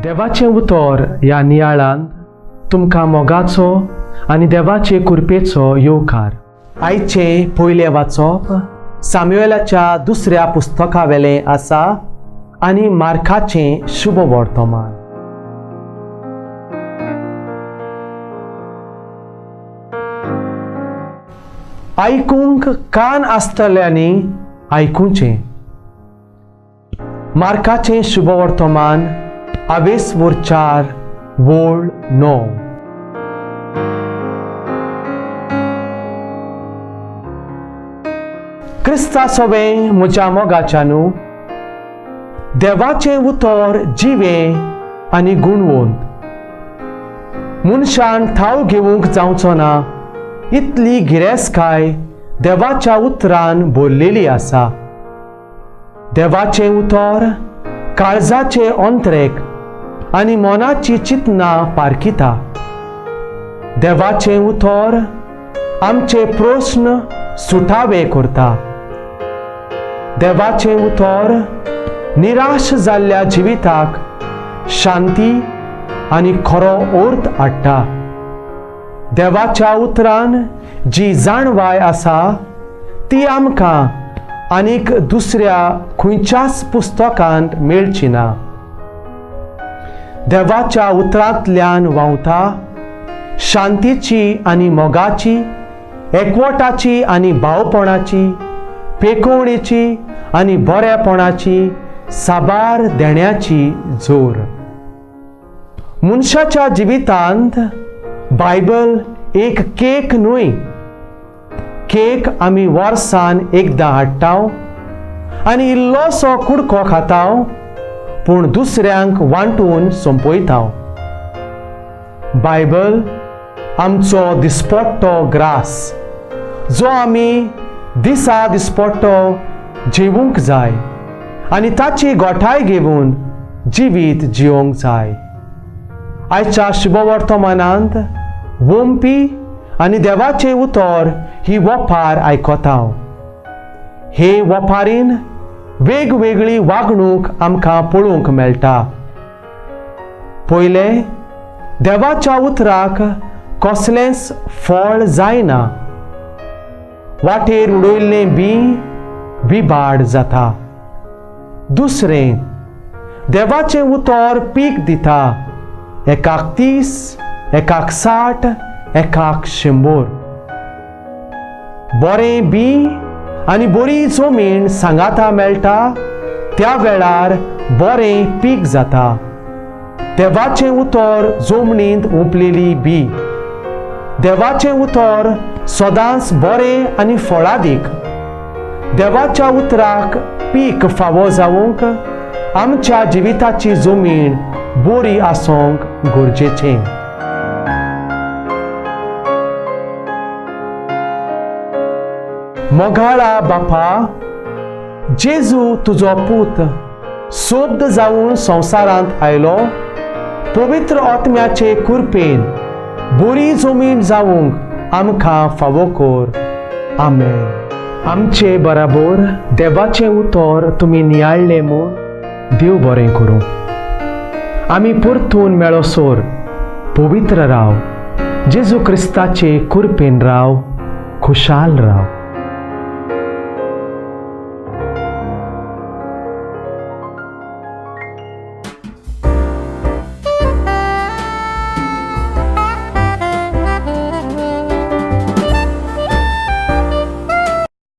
देवाचें उतर ह्या नियाळांत तुमकां मोगाचो आनी देवाचे कृपेचो येवकार. आयचें पयलें वाचप सामुएलाच्या दुसऱ्या पुस्तका वेलें आसा आनी मार्काचें शुभ वर्तमान. आयकूंक कान आसतल्यांनी आयकुचें. मार्काचें शुभ वर्तमान आवेसवूर 4 वोळ 9. क्रिस्ता सोवें म्हज्या मोगाच्यानू, देवाचें उतर जिवें आनी गुणवंत. मनशान ठाव घेवंक जावचो ना इतली गिरेस्तकाय देवाच्या उतरान भरलेली आसा. देवाचें उतर काळजाचे अंतरेक आनी मनाची चिंतना पारखिता. देवाचें उतर आमचे प्रस्न सुटावे करता. देवाचें उतर निराश जाल्ल्या जिविताक शांती आनी खरो अर्थ हाडटा. देवाच्या उतरान जी जाणवाय आसा ती आमकां आनीक दुसऱ्या खंयच्याच पुस्तकांत मेळची ना. देवाच्या उतरांतल्यान व्हांवता शांतीची आनी मोगाची, एकवटाची आनी भावपणाची, पेकोवणेची आनी बरेपणाची, साबार देण्याची जोर. मनशाच्या जिवितांत बायबल एक केक न्हय. केक आमी वर्सान एकदां हाडटा आनी इल्लोसो कुडको खाता, पूण दुसऱ्यांक वांटून सोंपयता. बायबल आमचो दिसपट्टो ग्रास जो आमी दिसा दिसपट्टो जेवूंक जाय आनी ताची गोठाय घेवन जिवीत जिवंक जाय. आयच्या शुभवर्तमानांत वोमपी आनी देवाचें उतर ही वपार आयकता. हे वपारीन वेगवेगळी वागणूक आमकां पळोवंक मेळटा. पयलें, देवाच्या उतराक कसलेंच फळ जायना. वाटेर उडयल्लें बी बिबाड जाता. दुसरें, देवाचें उतर पीक दिता, एकाक 30, एकाक 60, एकाक 100. बरें बी आनी बरी जमीन सांगाता मेळटा त्या वेळार बरें पीक जाता. देवाचें उतर जमनींत उंपलेली बी. देवाचें उतर सदांच बरें आनी फळादीक. देवाच्या उतराक पीक फावो जावंक आमच्या जिविताची जमीन बरी आसूंक गरजेचें. मोगाळा बापा, जेजू तुजो पूत सोब्द जावन संवसारांत आयलो. पवित्र आत्म्याचे कृपेन बरी जमीन जावंक आमकां फावो कर. आमेन. आमचे बराबर देवाचें उतर तुमी नियाळ्ळें म्हूण देव बरें करूं. आमी परतून मेळोसर पवित्र राव, जेजू क्रिस्ताचे कृपेन राव, खुशाल राव.